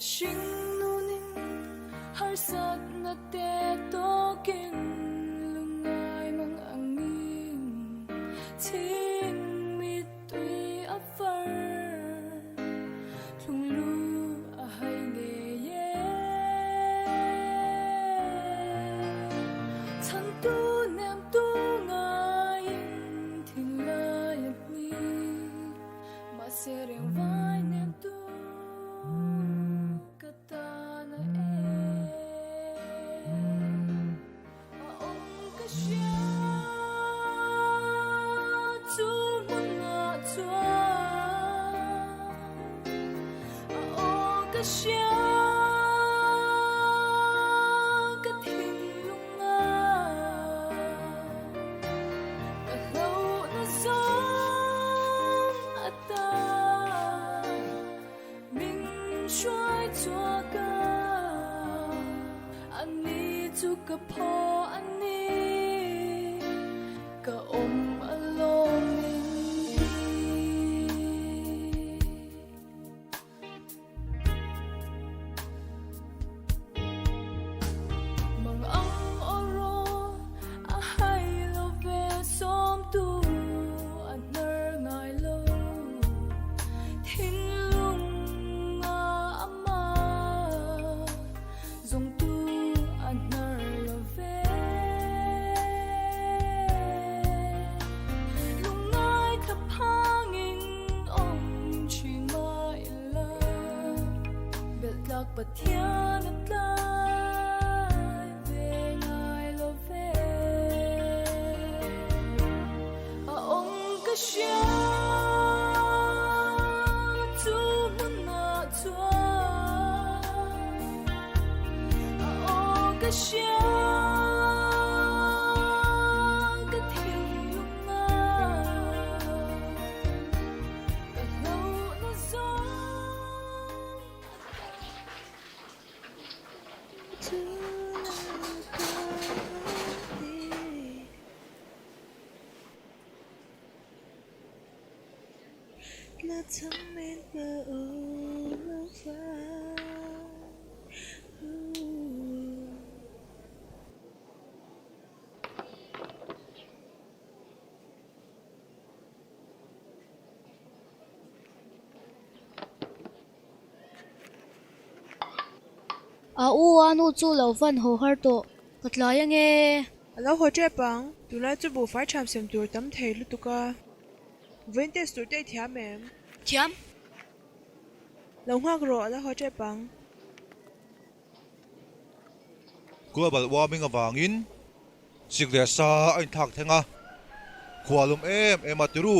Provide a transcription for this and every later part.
hringnunin harsatna te tawkin lungngai mang angin chhing mittui a far thlunglu a hai ngei e. Chhantu nemtu ngaiin thinlai a hni mahse reng vai nemtu ka tan a em a awm ka hria chu hmunah chuan a aw ka hria ka thinlung a ka hlauhna zawng a ta min hruai chhuak a a ni chu ka phaw a ni ka awm alawm in ti. Mang ang aw rawl a hai lo ve sawmtu a hnar ngai lo thinlung a ama zawngtu a hnar lo ve lungngai thla phangin awm thin mah ila belhtlak Pathian a tlai ve ngai lo ve. A awm ka hria chu hmunah chuan a aw ka hria ka thinlung a ka hlauhna zawng A u a nu chu lo van haw har tawh ka tlai ange. A lo haw tep ang, tunlai chu buhfai thiam sem tur tam thei lutuk a. Vawiin test tur te i thiam em? Thiam. Lo nghak rawh, a lo haw tep ang. Global warming avangin sik leh sa a inthlak thleng a, khua lum em em a tiru.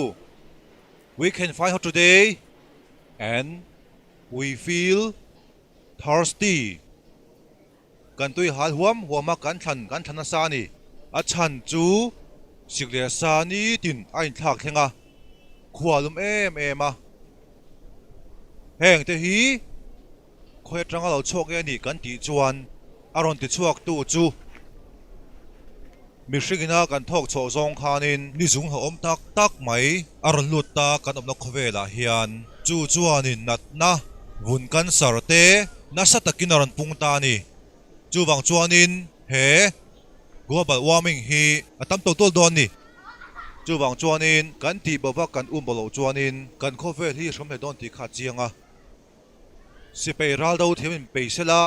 We can find hot today and we feel thirsty. Kan tui hal huam huam a kan thlan kan thlan nasa a ni. A chhan chu sik leh sa nitin a inthlak thleng a, khua lum em em a. Heng te hi Khawi atanga lo chhuak nge ni kan tih chuan a rawn ti chhuak tu chu mihring ina kan thawk chhuah zawng khanin ni zung hlauhawm tak tak mai a rawn lut ta kan awmna khawvelah hian chu chuanin natna vun cancer te nasa takin a rawn pung ta a ni. Chuvang chuanin he global warming hi a tam tawlh tawlh dawn a ni. Chuvang chuanin kan tih bova kan um bawlh loh chuanin kan khawvel hi hrawm hle dawn tih kha a chiang a. Sipai ral do thiam in pei sela.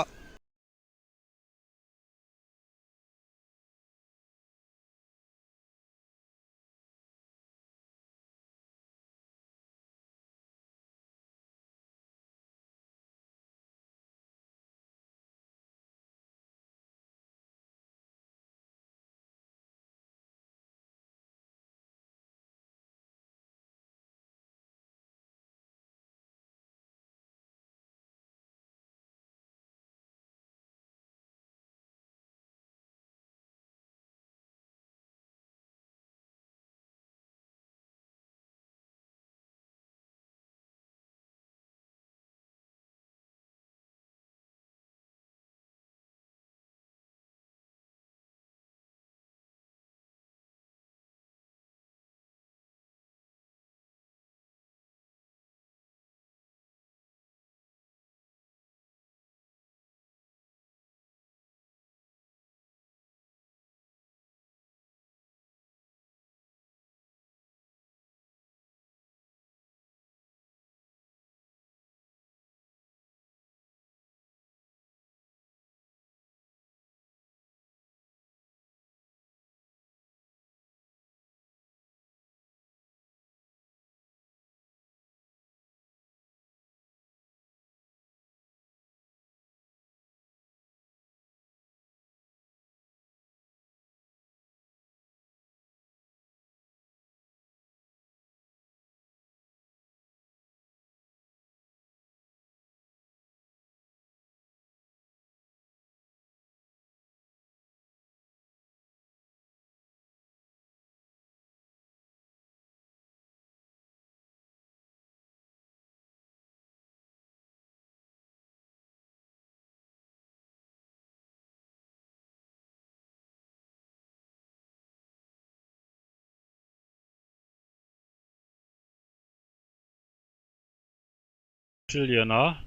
Hrilliana,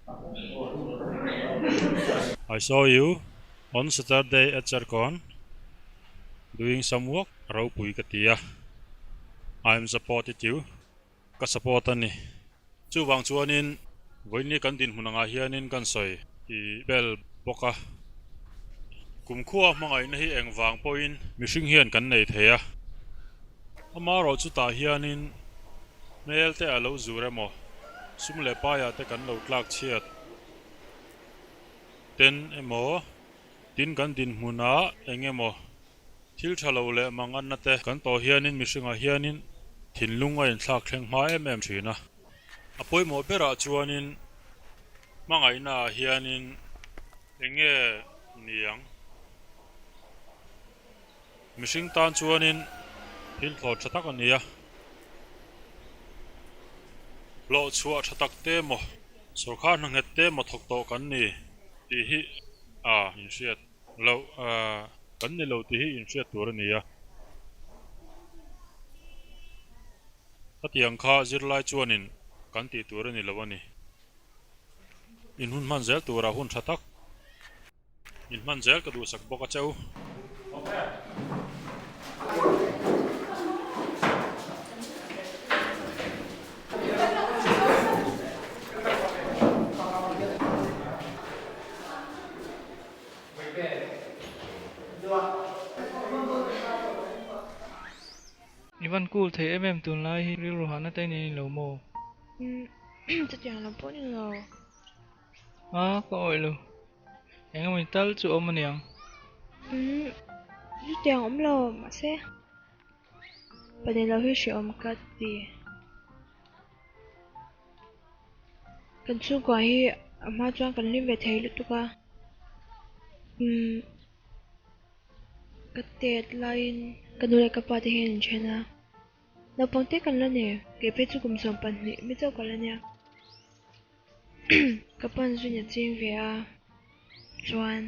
I saw you on Saturday at Serkawn doing some work, ropui ka ti a, I am supported you, ka support a ni. Chuvang chuanin vawiinni kan dinhmun angah hianin kan sawi i bel bawk a, kumkhua hmangaihna hi engvang pawhin mihring hian kan nei thei a, amaherawh chutah hianin hmel te a lo zur emaw, sum leh paiah te kan lo tlak chhiat ten emaw, tin kan dinhmunah eng emaw thil tha lo leh manganna te kan tawh hianin mihringah hianin thinlung a inthlak thleng hma em em thin a. A pawimawh berah chuanin hmangaihnaah hianin eng nge ni ang? Mihring tan chuanin thil thlawt tha tak a ni a, hlawh chhuah tha tak te maw, sawrkhar hna nghet te maw thawk tawh kan ni tih hi a inhriat loh kan ni lo tih hi inhriat tur a ni a. Khatiang kha zirlai chuanin kan tih tur a ni lo a ni. In hun hman zel turah hun tha tak. In hman zel ka duhsak bawk a che u. I van cool thei em em tunlai hi rilru hahna te i nei lo maw? Umm chutiang lam pawh ni lo. A ka awih lo. Eng emaw tal chu awm aniang. Umm chutiang awm lo mahse pahnih lo hi hrehawm ka ti. Kan chhungkua hi a hma chuan kan hlim ve thei lutuk a. Umm ka tet laiin ka nu leh ka pa te hian an then a. Naupang te kan la nei, kei phei chu kum 12 mi chauh ka la nia. Ka pan zun a ching ve a, chuan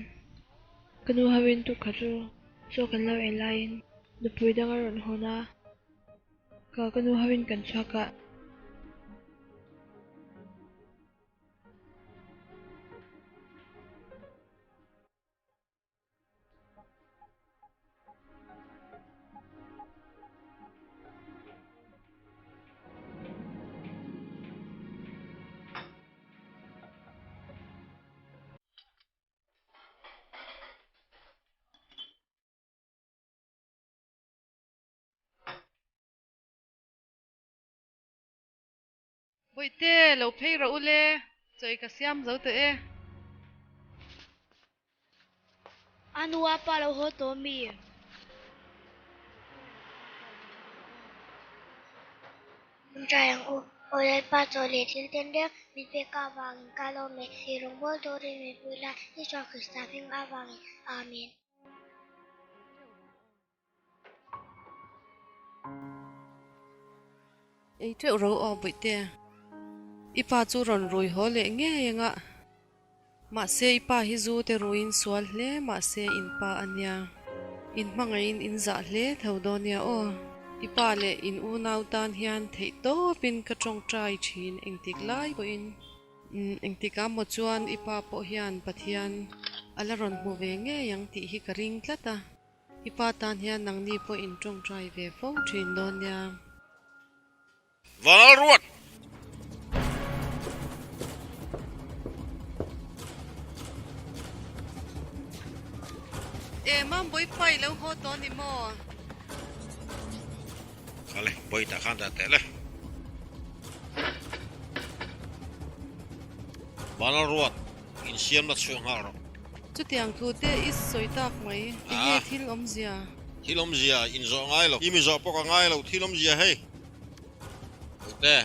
ka nu hoin tukha chu chaw kan lo ei laiin nupui dang a rawn hawn a, ka ka nu hoin kan chhuak a. Bawihte, lo phei rawh u le, chawi ka siam zo tawh e. A nu a pa lo haw tawh mi? Min trai ang u, aw Lalpa chaw leh thil ten reng min pek avangin ka lawm e, i rawngbâwl turin min pui la, Isua Krista hming avangin, Amen. Ei teuh ro aw Bawihte, i pa chu rawn rui haw leh ngei anga, mahse i pa hi zu te ruiin sual hle mahse in pa a nia, in hmangaihin in zah hle tho dawn nia aw, i pa leh in unau tan hian theih tawpin ka tawngtai thin engtik lai pawhin. Engtikah maw chuan i pa pawh hian Pathian a la rawn hmu ve ngei ang tih hi ka ring tlat a. I pa tan hian nangni pawh in tawngtai ve fo thin dawn nia. Val ruat! E Mambawi pa i lo haw tawh ni maw? Kha le, bawi tah khan dah teh le. Vanal ruat, insiam la chhuak nghal rawh. Chutiang thu te i sawi tak mai, enge thil awmzia? Thil awmzia inzawh ngai lo, i mi zawh pawh ka ngai lo, thil awmzia hei. Ute,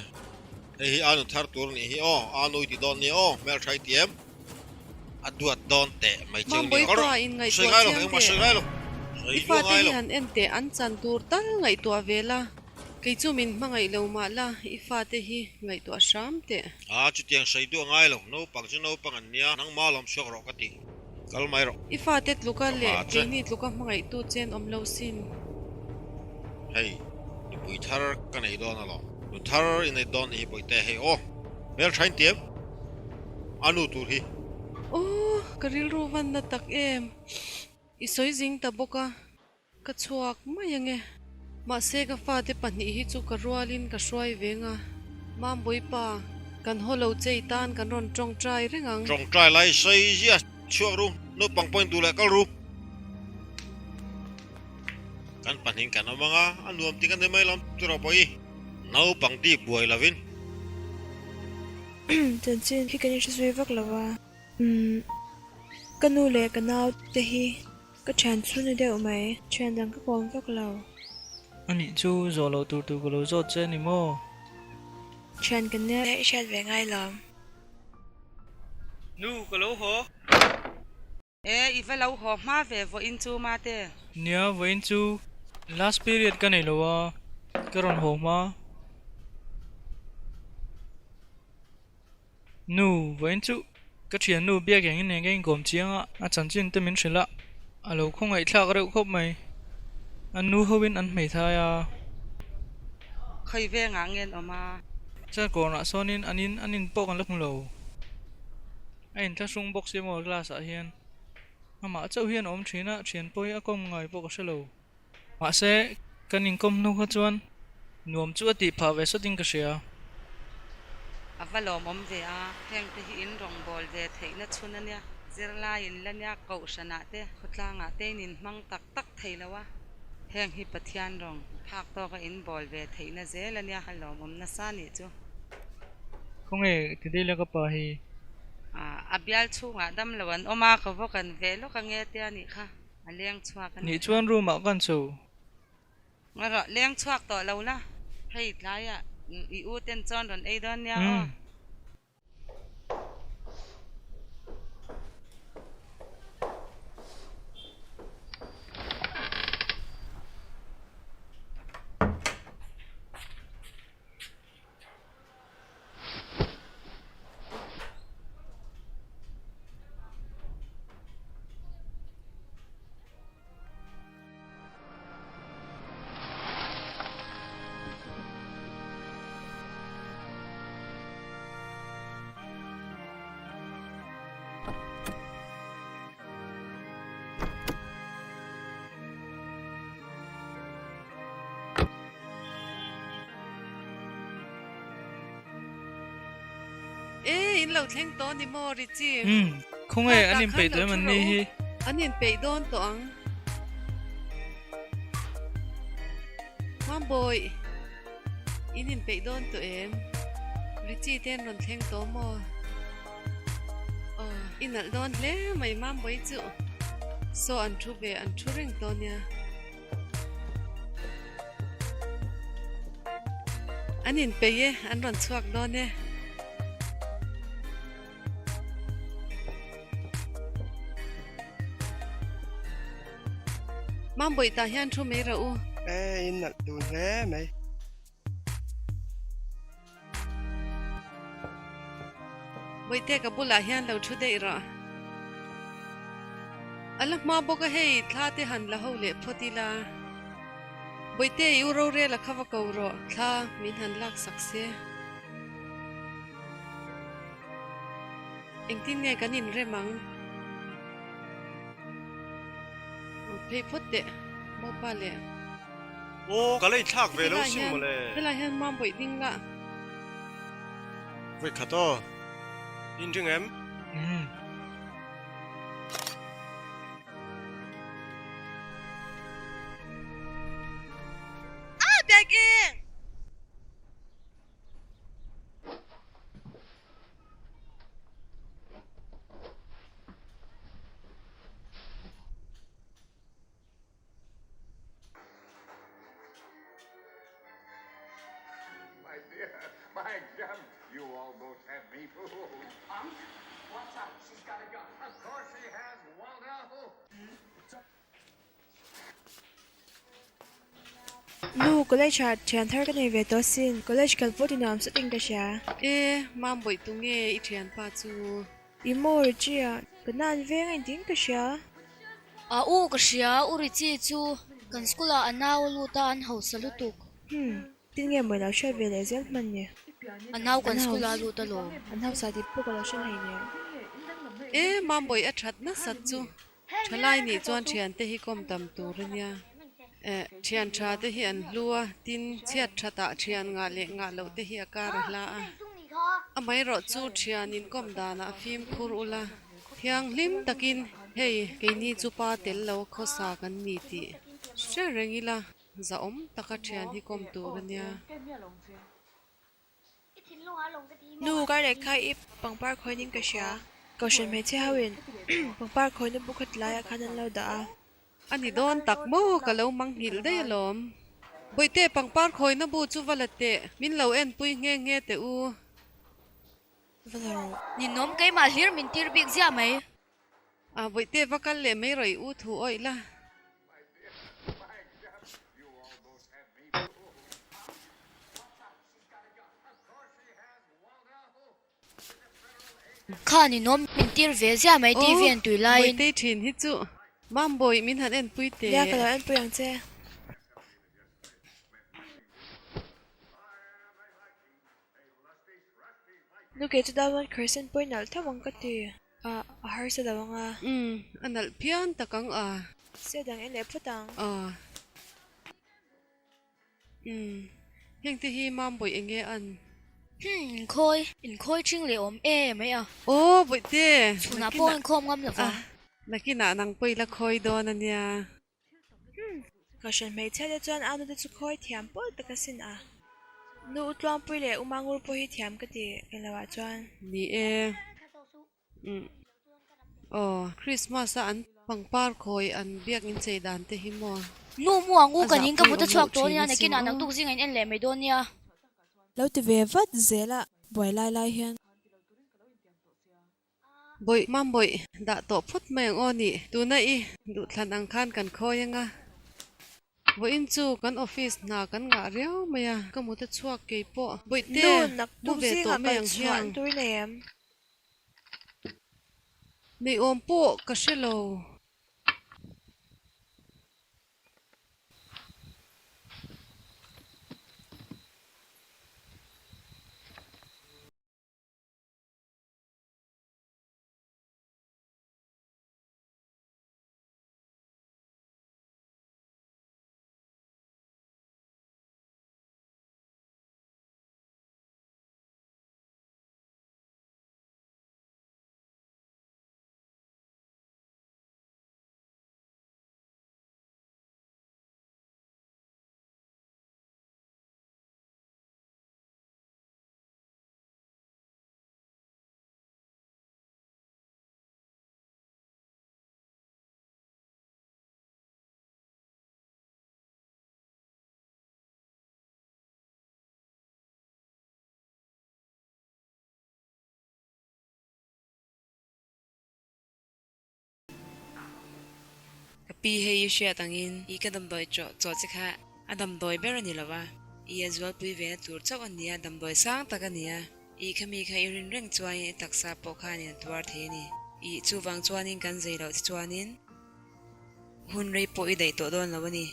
hei hi anu thar tur nih hi aw, anu i ti dawn nia aw, hmeltha i ti em? A duat dawn teh mai cheu nia. Mambawi pa in ngaihtuah chiang teh. I fate hi han en teh an chan tur tal ngaihtuah ve la, kei chu min hmangaih lo mah la i fate hi ngaihtuah hram teh. A chutiang sawi duh a ngai lo, naupang chu naupang an nia, nangma lawm chhuak rawh ka ti, kal mai rawh. I fate tluka leh keini tluka hmangaihtu chen awm lo sin. Hei, nupui thar ka nei dawn alawm, nu thar i nei dawn nih hi Bawihte hei aw, hmeltha in ti em? a nu tur hi. Aw, ka rilru van na tak em. I sawi zing ta bawk a, ka chhuak mai ange. Mahse ka fate pahnih hi chu ka rualin ka hruai veng a, Mambawi pa, kan haw lo chei tan kan rawn tawngtai reng ang. Tawngtai lai sawi ziah chhuak ru, naupang pawhin duh leh kal ru. Kan pahnih kan awm anga, a nuam ti kan ni mai lam chu rawh pawh i naupang ti buai lovin. Chanchin hi kan inhre zui vak lo a, umm ka nu leh ka nau te hi ka thian chu ni deuh mai, thian dang ka kawm vak lo. Anih chu zawh loh tur tur ka lo zawt che a ni maw? Thian kan nia i hriat ve ngai lo. Nu ka lo haw. E, i va lo haw hma ve vawiin chu mate. Nia, vawiin chu last period ka nei lo a, ka rawn haw hma. Nu, vawiin chu ka thiannu biak engin eng ka inkawm chiang a, a chanchin te min hrilh a, a lo khawngaihthlak reuh khawp mai. An nu hoin an hmeithai a. Khawi vengah nge an awm a? Chuan kawrnah sawnin an in an in pawh kan la hmu lo. A inthlahrung bawk si maw class ah hian amah chauh hian a awm thin a, thian pawh hi a kawm ngai pawh ka hre lo. Mahse, kan inkawm hnu kha chuan nuam chu a tih phah ve sawtin ka hria. A va lawmawm ve a, heng te hi in rawngbâwl ve theihna chhun a nia, zirlai in la nia, kohhranah te, khawtlangah te in inhmang tak tak thei lo a, heng hi Pathian rawng phak tawka in bawl ve theihna zel a nia, a lawmawm nasa nih chu. Khawnge ti dil a ka pa hi? A bial chhungah dam lo an awm a, ka vaw kan ve lawk ange tia nih kha, a leng chhuak a nih kha. Nih chuan room ah kan chho. Rawh, leng chhuak tawh lo la, hei tlaiah i u ten chuan rawn ei dawn nia aw. E, in lo thleng tawh ni maw Richie? Umm, khawnge an inpeih tawh em an ni hi? An inpeih dawn tawh ang. Mambawi, in inpeih dawn tawh em? Richie te an rawn thleng tawh maw? Aw, i nalh dawn hle mai Mambawi chu. Saw an thu ve, an thu reng tawh nia. An inpeih e, an rawn chhuak dawn e. Mambawi tah hian thu mai rah u. E, in nalh dun hle mai. Bawihte ka bulah hian lo thu daih rawh. A la hma bawk a hei, thla te han la ho leh phawt ila. Bawihte i u rorel a kha va ko rawh, thla min han lak sak se. Engtin nge kan inrem ang? Phei phawt teh, Mopa leh. Aw, ka lei thlak ve lo sin mawle. Helai hian mam bawih ding la. Vawi khat aw, in ring em? Umm. Ah, Biaking! Nu, college ah thian thar ka nei ve tawh asin. College kal pawh tinuam satin ka hria. E, Mambawih tu nge i thianpa chu? I maw Richie a, ka nan veng a intin ka hria. A u ka hria, u Richie chu kan school ah a nau a lut a, an hausa lutuk. Hmm, tin nge mawi lo hriat ve leh zel hman ni. A nau kan An school a house lut alawm. An hausa tih pawh ka lo hre hleinem. E Mambawi a that nasat chu thalai nih chuan thiante hi kawm tam tur a nia. Eh thian tha te hi an hlu a, tin chhiat that ah thian ngah leh ngah loh te hi a kar a hla a. Amaherawh chu thian inkawm danah fimkhur ula thianghlim takin hei keini chu pa tel lo khawsa kan ni tih hre reng ila zahawm taka thian hi kawm tur a nia. Nu, kar leh kha i pangpar khawiin in ka hria. Kohhran hmeichhe ho in pangpar khawina bu khat laiah khan an lo dah a. A ni dawn tak maw? Ka lo mang nghilh daih alawm. Bawihte, pangpar khawina bu chu va la teh, min lo enpui nghe nghe teh u. Va la rawh. Ninawm keimah hlir min tir bik ziah mai. A, Bawihte, va kal leh mai rawh i u thu awih la. Kha ninawm min tir ve ziah mai TV Aw, an tui laiin. Bawihte thin hi chu Mambawi min han enpui teh. Nia ka lo enpui ang che. Nu kei chu Diamond Crescent pawhin nalh tho ang ka ti. A, a harsa lo ang a. Umm, a nalh phian tak ang a. Se dang en leh phawt ang. A. Umm, hengte hi Mambawi enge an? Hmm, inkhawi, inkhawi ṭhing leh awm e mai a. Aw, Bawihte, Chhunah pawh nakinah, inkhawm ngam lo vang. ah, nakinah nang pawh i la khawi dawn a nia. Hmm, kohhran hmeichhia te chuan a nute chu khawi thiam pawl tak asin a. Nu U Tluangpui leh U Mangur pawh hi thiam ka ti englo ah chuan. Ni e. Umm. Aw, Christmas a an pangpar khawi an biak in chei dan te hi maw? Nu mu ang u A kan in ka zahpui mut a awm chhuak loh tawh thin ania asin nakinah aw. naktuk zingah in en leh mai dawn nia. Lo ti ve vat zel a buai lai lai hian. Bawih mam bawih dah tawh phawt mai ang aw nih tuna i duhthlan ang khan kan khawi anga. Vawiin chu kan office hna kan ngah riau mai a, ka mut a chhuak kei pawh. Bawihte, Nu, mu naktuk ve tawh zingah mai kal ang chhuah hiang. tur i nei em? Nei awm pawh ka hre lo. Ka pi hei i hriat angin i ka damdawi chaw chaw che kha a damdawi ber a ni lo a, i a zualpui ve na tur chauh a ni a, damdawi sang tak a ni a, i kha mi kha i rin reng chuanin i taksa pawh khanin a tuar thei a ni. I chuvang chuanin kan zei loh che chuanin hun rei pawh i daih tawh dawn lo a ni.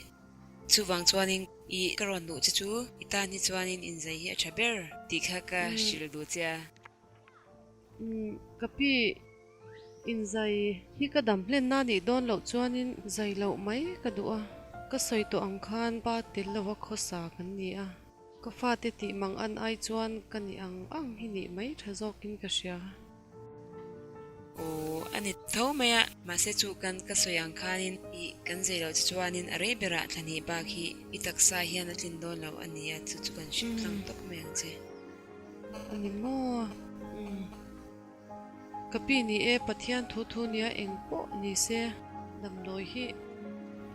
Chuvang chuanin i ka rawn duh che chu i tan hi chuanin inzei hi a tha ber tih kha ka hrilh duh che a. Umm ka pi inzai hi ka dam hlen na nih dawn loh chuanin zai loh mai ka duh a, ka sawi tawh ang khan pa tel lova khawsa kan ni a, ka fate tih mang an ai chuan ka nih ang ang hi nih mai tha zawkin ka hria. Aw a ni tho mai a, mahse chu kan ka sawi ang khanin ih kan zai loh che chuanin a rei berah thla hnih bak hi i taksa hian a tlin dawn lo a ni a, chu chu kan hrilh tlang tawp mai ang che. A ni maw? Umm. Ka pi ni e, Pathian thu thu nia eng pawh ni se damdawi hi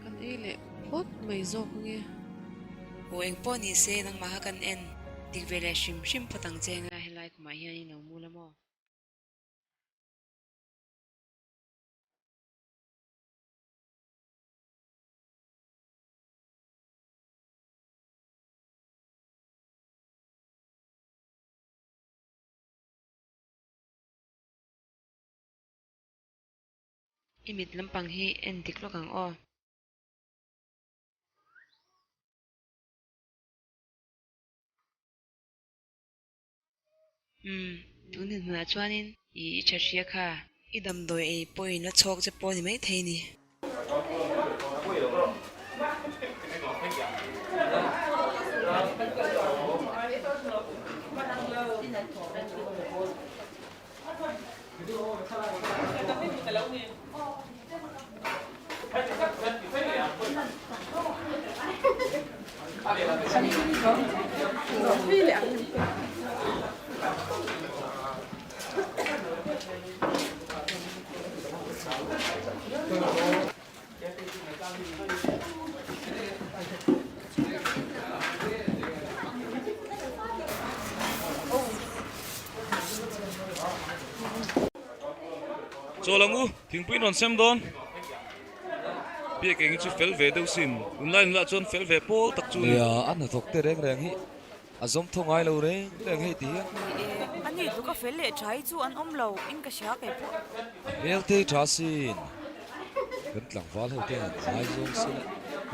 kan ei leh phawt mai zawk ange. Aw eng pawh ni se nangmah kha kan en dik ve leh hrim hrim phawt ang che anga helai khumah hian i lo mu la maw? I mit lampang hi en dik lawk ang aw. Umm, tun dinhmunah chuanin i i tha hria kha. I damdawi ei pawhin la chhawk che pawh ni maithei ni. Chawl ang u, thingpui in rawn sem dawn. Biak eng hi chu fel ve deuh sin, tunlai nula chuan fel ve pawl tak chu a ni. Nia, a hnathawk te reng reng hi a zawm thaw ngai lo reng reng hei ti hian. Ni e, a ni tluk a fel leh tha hi chu an awm lo in ka hria kei pawh. A hmel te hi tha sin, kan tlangval ho te han ngai zawng se la,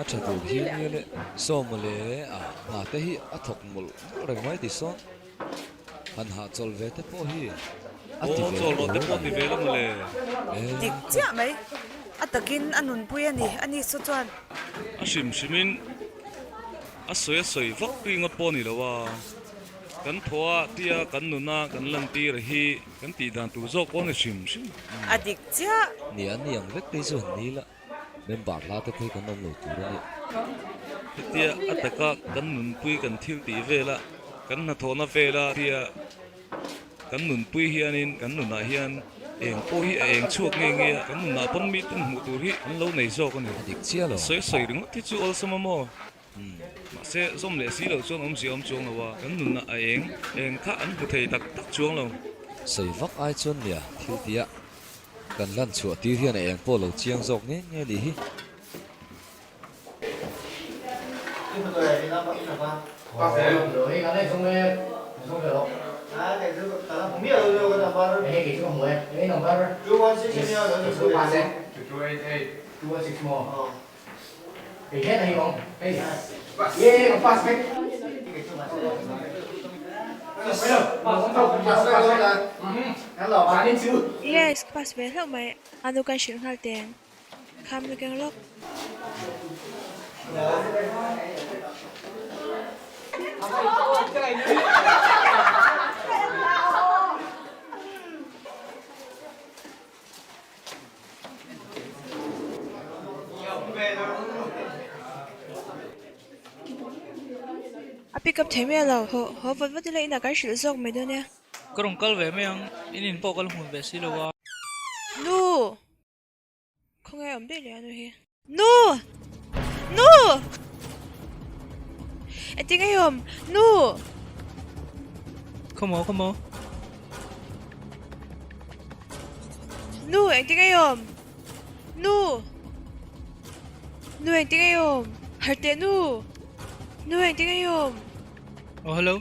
a tha tur hi nia le. Sawma leh a hna te hi a thawk mawlh mawlh reng mai ti sawn. Han hahchawl ve te pawh hi a ti ve Chawl rawh te pawh ti ve la mawle. Dik chiah mai. A takin a nunpui a ni, a ni saw chuan. A hrim hrimin a sawi a sawi vak tui ngawt pawh a ni lo a, kan thaw a tia kan nuna kan lantir hi kan tih dan tur zawk pawh a ni hrim hrim. A dik chiah. Ni an ni ang vek te hi chu han ni la. Member hla te phei kan awm lo tur a ni. Hetia a taka kan nunpui kan thil tih vela kan hnathawhna vela tia kan nunpui hianin kan nunah hian eng pawh hi a eng chhuak nge nge a, kan nunah pawn mi ten hmuh tur hi an lo nei zawk a ni. A dik chiah lo. Sawi sawi ringawt hi chu awlsam a maw? Mahse zawm leh si loh chuan awmzia awm chuang lo a, kan nunah a eng eng kha an hmu thei tak tak chuang lo. Sawi vak ai chuan nia thil tia Kan lan chhuah tir hian a eng pawh lo chiang zawk nge nge nih hi. Yes, ka pass ve hlauh mai. Anu kan hrilh nghal teng. Kham na keng lawk. A pick up thei miah lo. Haw haw vat vat ila inah kan hrilh zawk mai dawn e. Ka rawn kal ve mai ang, in in pawh ka la hmun ve si lo a. Nu! Khawngaih awm daih leh a nu hi. Nu! Nu! Engtin nge i awm? Nu! Khawmaw khawmaw. Nu engtin nge i awm? Nu! Nu engtin nge i awm? Harh teh nu! Nu engtin nge i awm? Oh hello.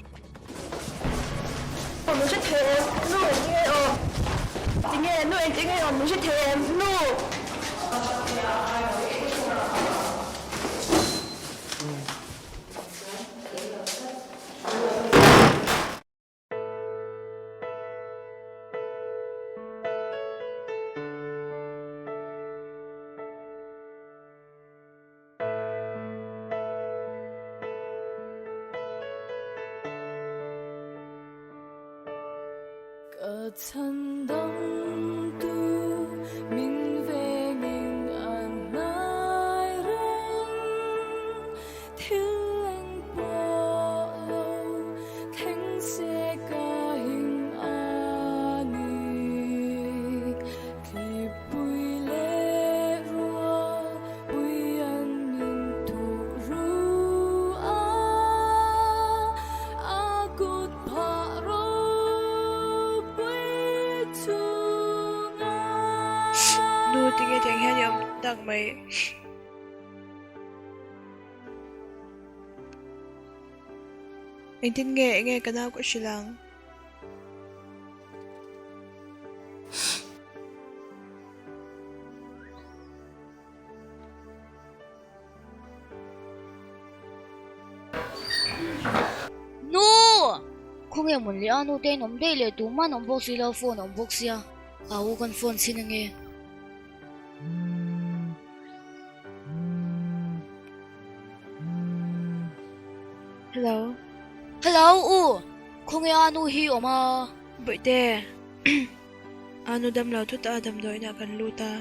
Min hre thei em? Nu engtin nge i awm? Tinge nu engtin nge i awm? Min hre thei em? Nu! Ka chhan dang tu min vengin a hnai reng thil eng pawh lo thleng se ka him a ni. Thlipui leh rual pui an min thuh ru a, a kut phah ropui chhunga. Nu tinge tiang hian i awm tak mai. Engtin nge enge ka nau ka hrilh ang? Nu! Khawnge mawn leh a nu te in awm daih leh tuman awm bawk si lo phone a awm bawk sia. A u kan phone chhin ange. Hello. Hello u, khawnge a nu hi awm a? Bawihte, a nu dam lo thut a damdawiinah kan lut a.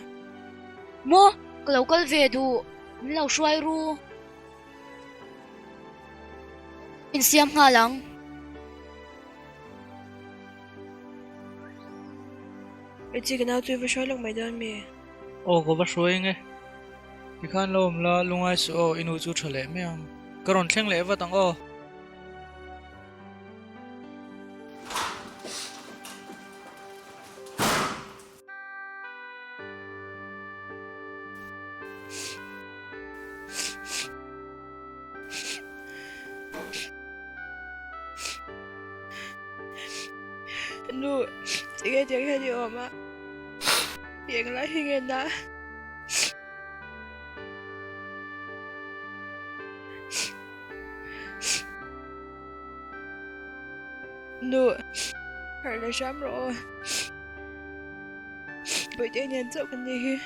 Maw, ka lo kal ve duh, min lo hruai ru. Insiam nghal ang. Richie ka nau chu i va hruai lawk mai dawn mi? Aw ka va hruai eng e. Tikhan lo awm la, lungai suh aw, i nu chu tha leh mai ang. Ka rawn thleng leh vat ang aw. Nu, tinge tiang hian i awm a? I englai hi nge na? Nu, harh leh hram rawh aw. Bawihte nen chauh kan nih hi.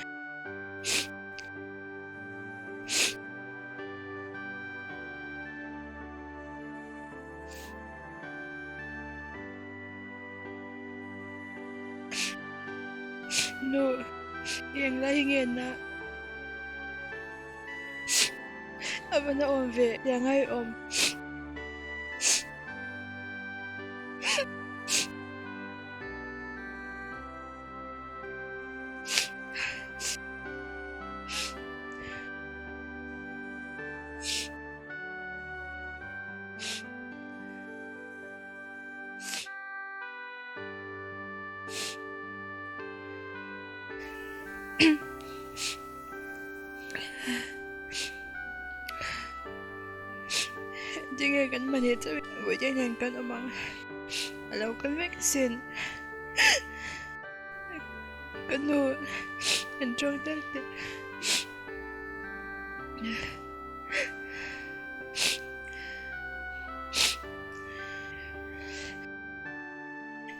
Nu, i englai hi nge na? A va na awm ve, tiang a i awm. Tinge kan mahni chauh in Bawihte nen kan awm ang a lo kal vek asin ka nu an tawng tel teh.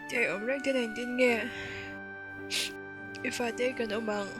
Tiai awm reng te nen tin nge i fate kan awm ang.